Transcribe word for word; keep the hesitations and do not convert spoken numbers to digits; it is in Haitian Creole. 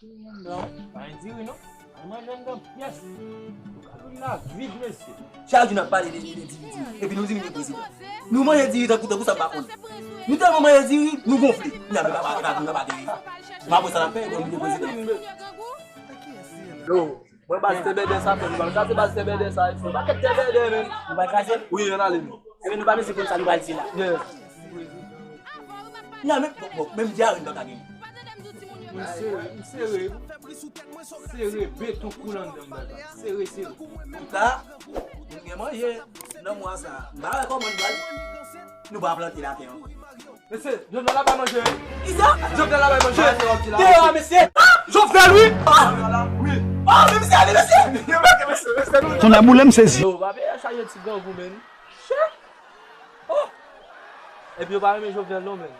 Non, pa endiri non. Al manje anndan pyès. Nou ka vin la vid, mesye. Chak jou n ap pale de, de diri, diri. Epi nou di nou prezidan. Nou manje diri tankou, tankou sa m pa konn. Nou tèlman manje diri, nou gonfle. Nou ap, nou ap, nou ap, nou ap ateri. M ap wè sa n ap fè, nou prezidan. Yo, mwen baz te bèdè sa, frè. Nou pral kase baz te bèdè sa, frè. Pakèt te bèdè, men. Nou pral kase? Wi, ann ale, men. Ebyen, nou pa bezwen konn sa nou pral di la. Yeah. Nan, men, bon, bon, menm dyare nou pa ka genyen. M sere, m sere. Sere beton koule anndan m, baz. Sere, sere. Antouka, nou gen manje nan mwa sa. M pa wè kòman n pral, nou pa plante latè ankò. Mesye, Jovenel la bay manje, wi. Kisa? Jovenel la bay manje. Deyò a, mesye. Ah, Jovenel, wi. Ah, wi. Ah, men misye ale, mesye. Tonnè boule m sezi. Yo, pa peye chaje ti grangou, men. Chè. Oh. Epi yo pa renmen Jovenel non, men.